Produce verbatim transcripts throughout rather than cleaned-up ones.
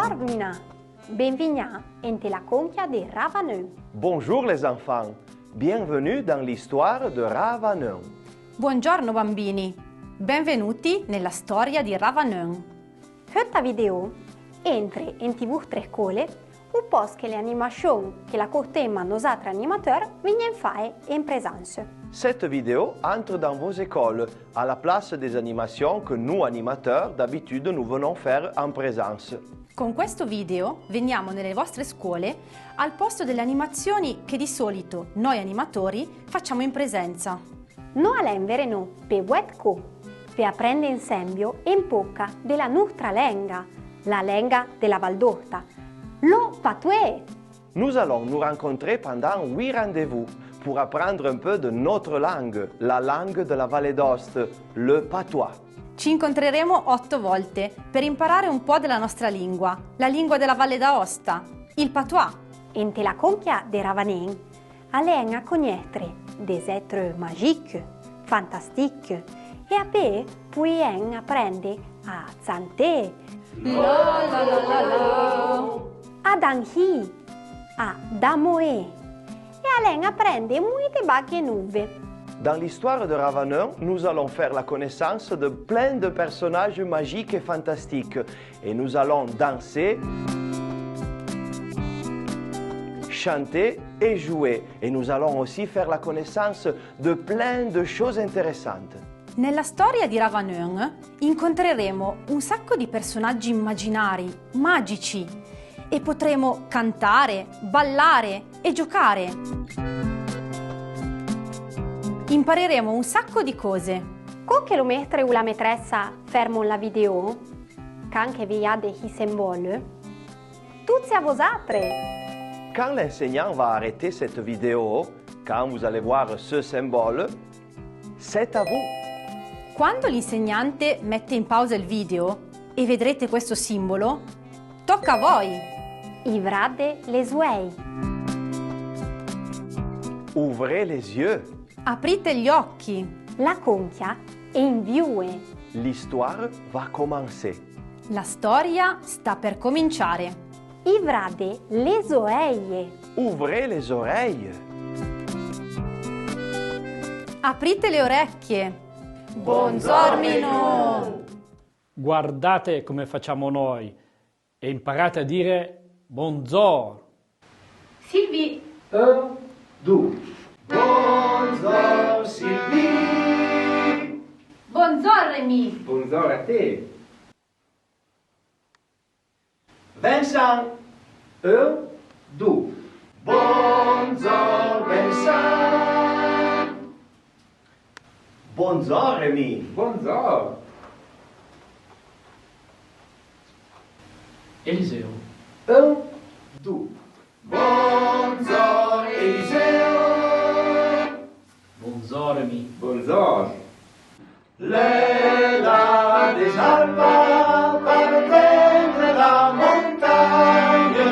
Bondzor ruina. Benvignà ente la conquia de Ravaneun. Bonjour les enfants. Bienvenue dans l'histoire de Ravaneun. Buongiorno bambini. Benvenuti nella storia di Ravaneun. Feutta vidéo entre ente voutre scole, u post que le animachon que la courtema nosatre animateur vignen fae en présence. Cette vidéo entre dans vos écoles, à la place des animations que nous animateurs d'habitude nous venons faire en présence. Con questo video veniamo nelle vostre scuole al posto delle animazioni che di solito noi animatori facciamo in presenza. No alèn vèreno pe ouet co, pe aprende ensembio en poca de la noutra lenga, la lenga de la Val d'Outa, lo patoué! Nous allons nous rencontrer pendant huit rendez-vous pour apprendre un peu de notre langue, la langue de la Vallée d'Aoste, le patois. Ci incontreremo otto volte per imparare un po' della nostra lingua, la lingua della Valle d'Aosta, il patois. Ente la conquia de Ravaneun, alèn a cognetre des êtres magiques, fantastiques, e apé pouèn aprende a tsanté, a danhì, a damoé, e alèn aprende mouite bague nouve. Dans l'histoire de Ravaneun, nous allons faire la connaissance de plein de personnages magiques et fantastiques. Et nous allons danser, chanter et jouer. Et nous allons aussi faire la connaissance de plein de choses intéressantes. Nella storia di Ravaneun incontreremo un sacco di personaggi immaginari, magici, e potremo cantare, ballare e giocare. Impareremo un sacco di cose. Co que lo métre u la métressa fermon la vidéo, can que vèyade i sembole, toutse a vosatre! Quand l'enseignant va arrêter cette vidéo, quand vous allez voir ce symbole, c'est à vous. Quando l'insegnante mette in pausa il video e vedrete questo simbolo, tocca a voi! Ivrade les ouèi. Ouvrez les yeux. Aprite gli occhi. La conquia é in vioue. L'histoire va commencer. La storia sta per cominciare. Ivrade les oèye. Ouvrez les oreilles. Aprite le orecchie. Bondzor minoun. Guardate come facciamo noi. E imparate a dire bondzor. Sylvie. Un, dou. Bondzor Sylvie. Bondzor Rémi. Bondzor a te. Vincent. Un, dou. Bondzor Vincent. Bondzor Rémi. Bondzor. Eliseo. Un, dou. Bondzor Eliseo. Bondzor Rémi. Bondzor. L'é la désalpa par prendre la montagne,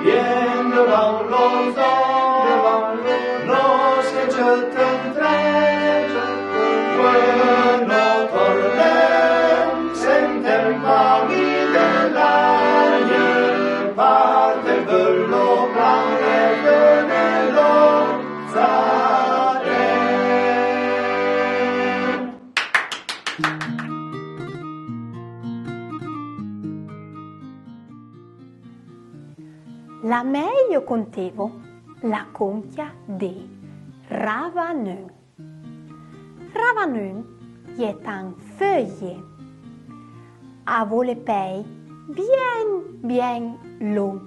bien devant l'horizon, devant l'horizon, lorsque je t'entends, Renaud Torlem, s'entend parmi des larmes, par tes velours blancs et de nos arêtes. La mèi o contévo la conquia de Ravaneun. Ravaneun y è tan feuille. Avó le pèi bien, bien lon.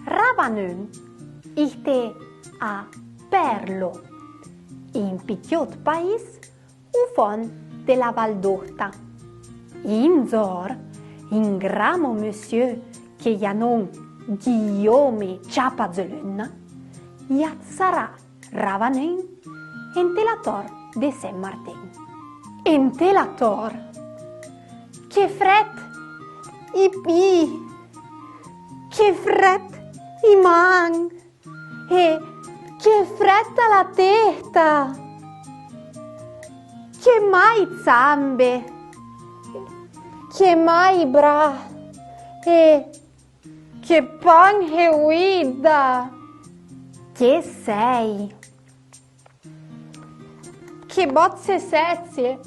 Ravaneun, ite a Perlo, in pitchout país u fon de la Val d'Outa. In dzor, in gramo monsieur que y a non Guillaume Chapazeluna, y a tsarà Ravaneun ente la tor de Saint-Martin. Ente la tor. Que fret i pi, que fret i man, e que fret a la testa. Che mai tsambe, che mai bra, e che panhe ouida, che sei, che botse setsie.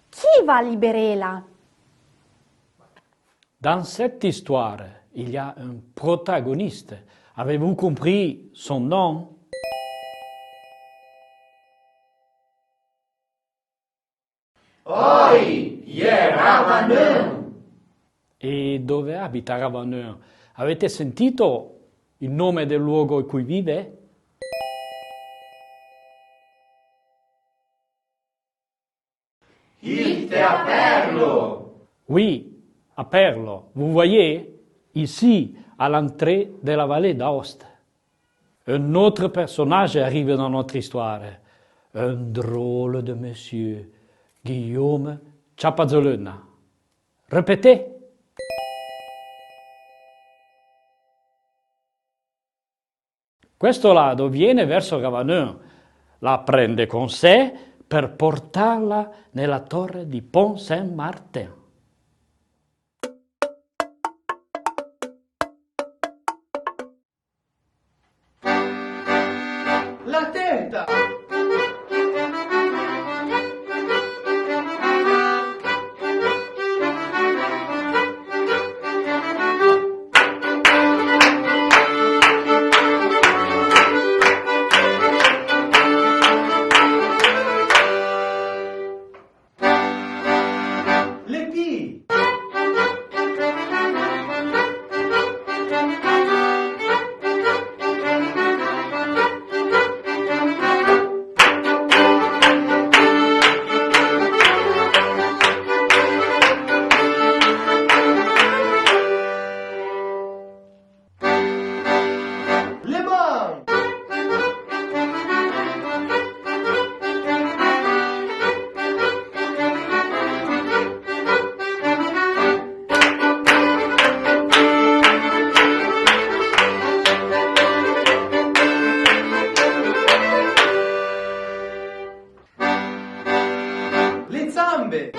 Chi va liberéla? Dans cette histoire, il y a un protagoniste. Avez-vous compris son nom ? Oi, iè Ravaneun. E dove abita Ravaneun? Avete sentito il nome del luogo in cui vive? Itte a Perlo. Oui, à Perlo. Vous voyez, ici, à l'entrée de la vallée d'Aoste. Un autre personnage arrive dans notre histoire. Un drôle de monsieur, Guillaume Ciappazolena. Répétez. Questo ladro viene verso Ravaneun, la prende con sé per portarla nella torre di Pont Saint-Martin. La testa! Le pi. Le man! Le zambe.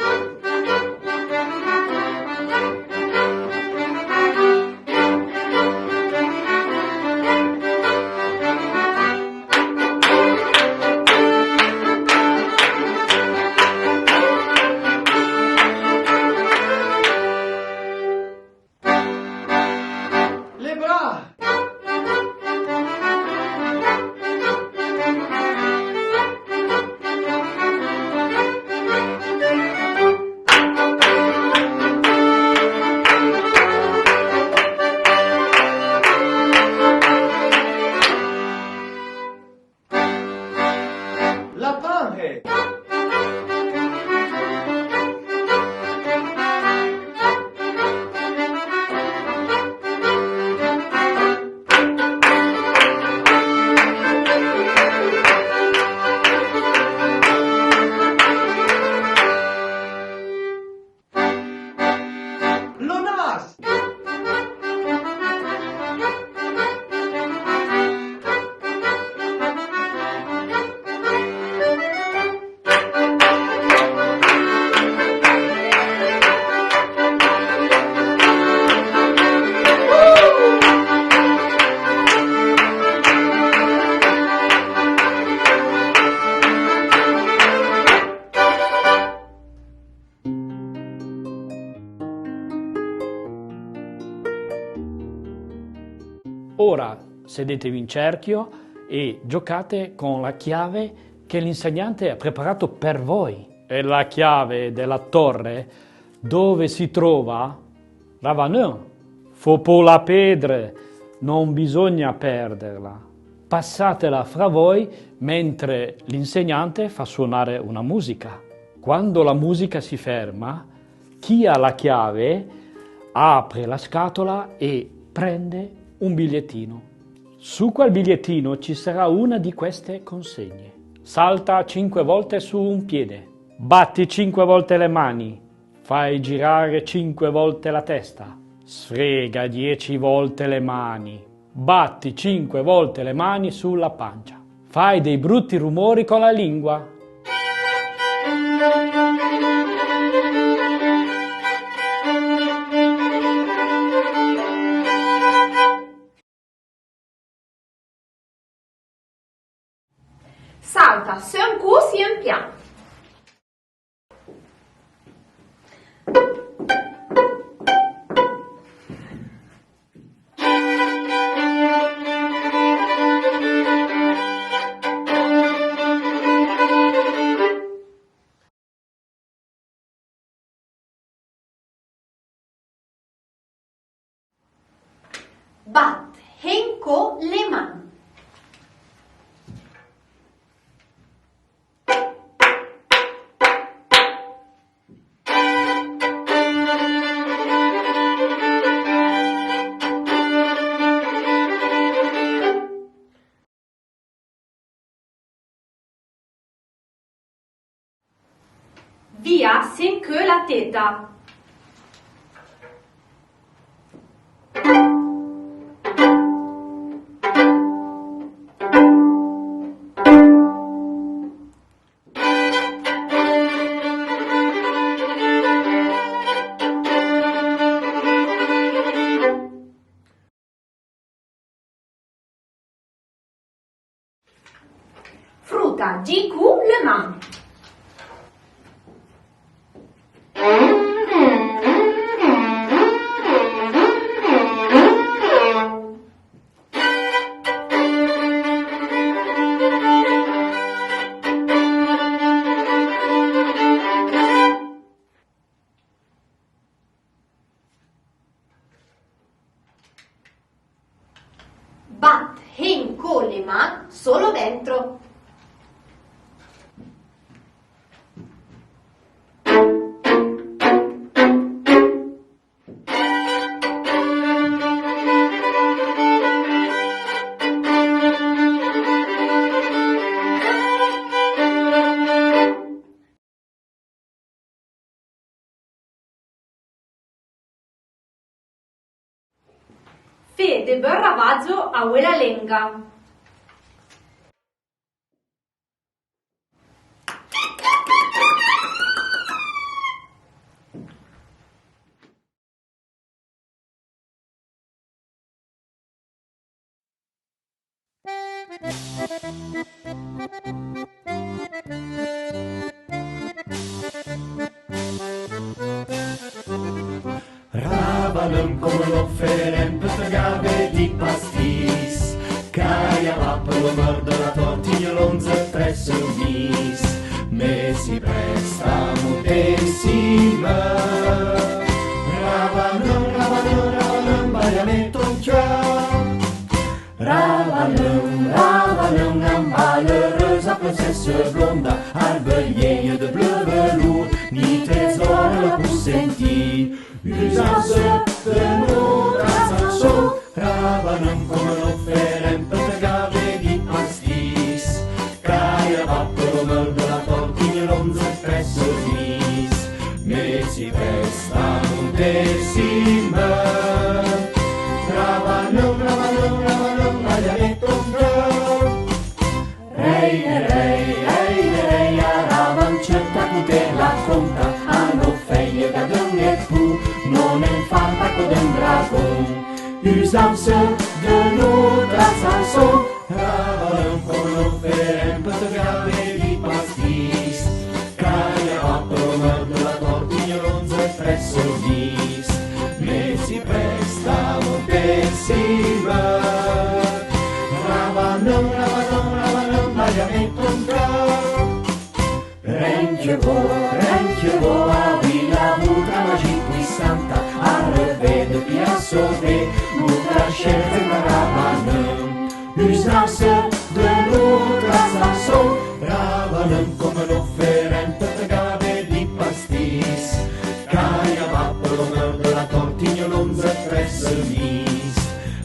Le bra. La panhe. Lo nas! Ora sedetevi in cerchio e giocate con la chiave che l'insegnante ha preparato per voi. È la chiave della torre dove si trova Ravaneun. Fó po la pèrdre, non bisogna perderla. Passatela fra voi mentre l'insegnante fa suonare una musica. Quando la musica si ferma, chi ha la chiave apre la scatola e prende un bigliettino. Su quel bigliettino ci sarà una di queste consegne. Salta cinque volte su un piede. Batti cinque volte le mani. Fai girare cinque volte la testa. Sfrega dieci volte le mani. Batti cinque volte le mani sulla pancia. Fai dei brutti rumori con la lingua. Sauta sö un cou, sö un pià. Bat hen co le man. Via sen que la teta. Fruta dji cou le man. Bat hen co le man solo dentro. Fé de beurravadzo a ouela lenga. Ravaneum, comme l'on fait un peu de gavé di pastis, caïa va per lo meur de la tortigne, l'onze, treize, dix. Mais si presta mon décime. Ravaneum, ravaneum, ravaneum, baïa-me ton cœur. Ravaneum, ravaneum, a malheureuse princesse blonde, arbelier de bleu velours, ni trésor la pou senti. Usance de notre chanson. Ravaneum, comme l'on fait un peu de gavé di pastis, caïa va per lo meur de la tortigne, l'onze, treize, dix. Mais si presta mon décime. Ravaneum, ravaneum, ravaneum, baïa-me ton cœur. Rei, rei, rei, rei, a ravan, ceuta coute la conta, a no fèye gadon e pou, non en fanta co d'un dragon. Usance de notre chanson. Ravaneum, comme l'on fait un peu de gavé di pastis, caïa va per lo meur de la tortigne, l'onze, treize, dix. Mais si presta mon décime. Ravaneum, ravaneum, ravaneum, baïa-me ton cœur. Renque vo, renque vo, avouì la voutra magie puissante, arrevée depuis a sauver notre chère Ravaneum. Usance de notre chanson. Ravaneum, comme l'on fait un peu de gavé di pastis, caïa va per lo meur de la tortigne, l'onze, treize, dix.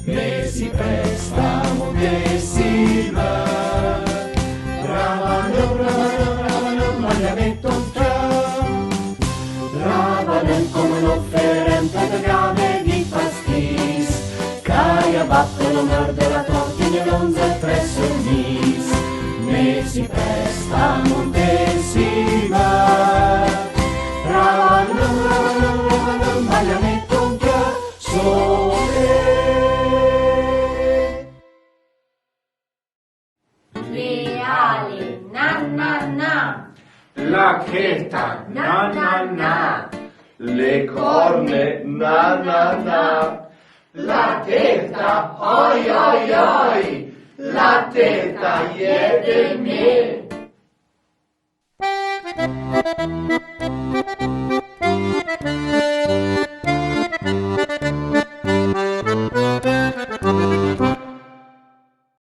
Mais si presta mon décime. Ravaneum, ravaneum, ravaneum, baïa-me ton cœur. Ravaneum, comme l'on fait un peu de gavé di pastis, caïa va per lo meur de la tortigne, l'onze, treize, dix. Si festa monte si va. Ravanum, ravanum, ravanum, baiamet un cjeu sole. Le ale, na na na. La testa, na na na. Le corne, na na na. La testa, oi oi oi. La testa, ie de me.